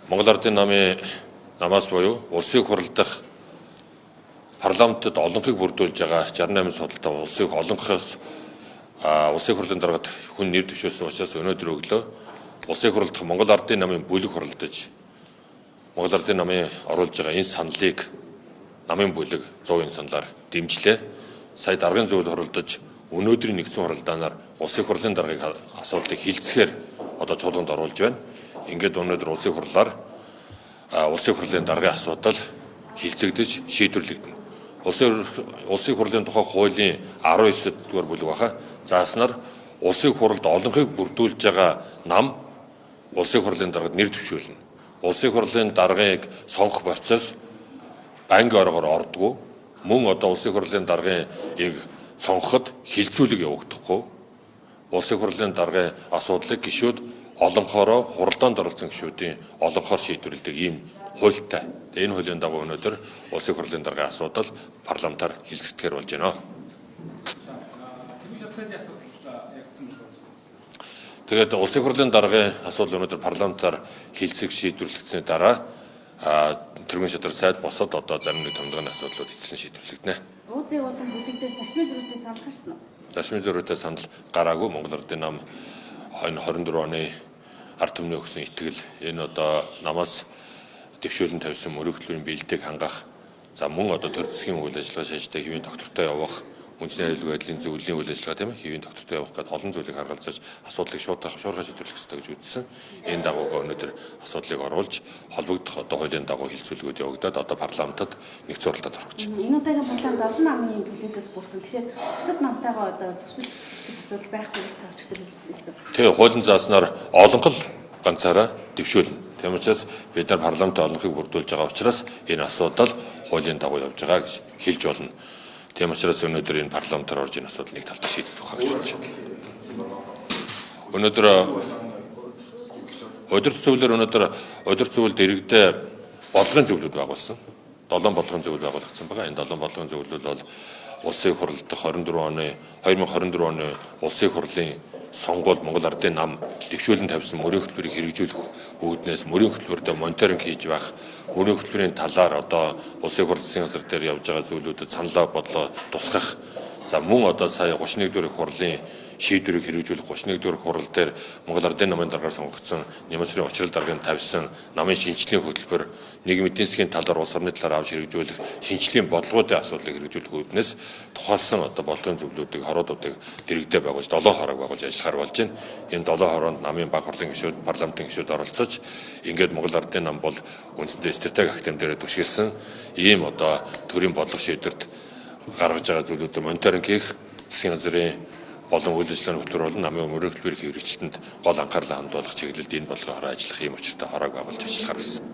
Монгол Ардын намын намаас буюу улсын их хурал дахь парламентод олонхыг бүрдүүлж байгаа 68 судалтай улсын их олонхоос улсын их хурлын даргад хүн нэр дэвшүүлсэн учраас өнөөдөр өглөө улсын их хурал дахь Монгол Ардын намын бүлэг хуралдаж Монгол Ардын намын оруулж байгаа энэ саналыг намын бүлэг 100% саналаар дэмжлээ. Сая даргын зөвлөл хуралдаж өнөөдрийн нэгдсэн хуралдаанаар улсын их хурлын даргыг асуудлыг хилцэхээр одоо чуулганд оруулж байна. Ингээд өнөөдөр улсын хурлаар улсын хурлын даргын асуудал хилцэгдэж шийдвэрлэгдэнэ. Улсын хурлын тухай хуулийн 19 дугаар бүлэг баха. Зааснаар улсын хурлд олонхыг бүрдүүлж байгаа нам улсын хурлын даргад нэр дэвшүүлнэ. Улсын хурлын даргыг сонгох процесс банк оргоор ордгоо. Мөн одоо улсын хурлын даргыг сонгоход хилцүүлэг явагдахгүй. Улсын хурлын даргын асуудлыг гишүүд олонхоороо хуралдаанд оролцсон гишүүдийн олонхоор шийдвэрлэдэг ийм хуультай. Энэ хуулийн дагуу өнөөдөр улсын хурлын даргын асуудал парламентаар хилцэгдэхээр болж байна. Тэгээд улсын хурлын даргын асуудал өнөөдөр парламентаар хилцэх шийдвэрлэгдсэний дараа тэргүүн шадар сайд босоод одоо зарим нэг томилгооны асуудлууд эцэслэн шийдвэрлэгдэнэ. Ууцын болон бүлэг дээр зарчмын зөрүүтэй санал гарсан уу? Зарчмын зөрүүтэй санал гараагүй. Монгол Ардын нам 2024 оны ард түмний өгсөн итгэл энэ одоо намаас дэвшүүлэн тавьсан мөрийн хөтөлбөрийн бэлтгийг хангах, за мөн одоо төр засгийн үйл ажиллагаа шаажтай хэвийн доктортой явах, үндэсний аюулгүй байдлын зөвлөлийн үйл ажиллагаа тийм ээ хэвийн доктортой явах гэдэг олон зүйлийг харгалзаж асуудлыг шуурхай шийдвэрлэх ёстой гэж үзсэн. Энэ дагуугаа өнөөдөр асуудлыг оруулж холбогдох одоо хуулийн дагуу хилцүүлгүүд явагдаад одоо парламентод нэгдсэн хуралдаанд орох гэж. Энэ удаагийн парламент олон намын төлөөллөөс бүрдсэн. Тэгэхээр бусад намтайгаа одоо зөвшөөрөх асуудал байхгүй гэж тавчдаг хэлсэн байсан. Тэгээ хуулийн зааснаар олонхол ганцаараа дэвшүүлнэ. Тийм учраас бид нар парламентын олонхыг бүрдүүлж байгаа учраас энэ асуудал хуулийн дагуу явж байгаа гэж хэлж болно. Тийм учраас өнөөдөр энэ парламентаар орж энэ асуудал нэг талд шийдэх байх гэж бодож байна. Өнөөдөр удирд зөвлөлөөр өнөөдөр удирд зөвлөлд иргэдээ бодлогын зөвлөлд байгуулсан. 7 бодлогын зөвлөл байгуулагдсан байгаа. Энэ 7 бодлогын зөвлөл бол улсын их хурал дахь 24 оны 2024 оны улсын их хурлын сонгуульд Монгол Ардын нам дэвшүүлэн тавьсан мөрийн хөтөлбөрийг хэрэгжүүлэх үүднээс мөрийн хөтөлбөртөө мониторинг хийж байх, мөрийн хөтөлбөрийн талаар одоо улсын их хурл засгийн газар дээр явж байгаа зүйлүүдэд саналаа бодлоо тусгах, за мөн одоо сая 31 дугаар их хурлын шийдвэрийг хэрэгжүүлэх 31 дугаар хурал дээр Монгол Ардын намын даргаар сонгогдсон Нямсрын учрал даргын тавьсан намын шинжлэлийн хөтөлбөр, нийгмийн эдийн засгийн талаар улс орны талаар авч хэрэгжүүлэх шинжлэлийн бодлогоудын асуудлыг хэрэгжүүлэх үүднээс тухайлсан одоо бодлогын зөвлөлүүдийг хороодуудыг дэрэгдээ байгуулж 7 хороог байгуулж ажиллахаар болж байна. Энэ 7 хороонд намын баг хурлын гишүүд, парламентын гишүүд оролцож ингээд Монгол Ардын нам бол үндсэндээ стратеги академи дээр түшгэлсэн ийм одоо төрийн бодлого шийдвэрт гаргаж байгаа зүйлүүдээр мониторинг хийх, засгийн газрын болон үйл ажиллагааны хөтөлбөр болон намын мөрийн хөтөлбөрийн хэрэгжилтэнд гол анхаарлаа хандуулах чиглэлд энэ бодлогын хороо ажиллах ийм учиртай хороог байгуулж ажиллахаар байсан.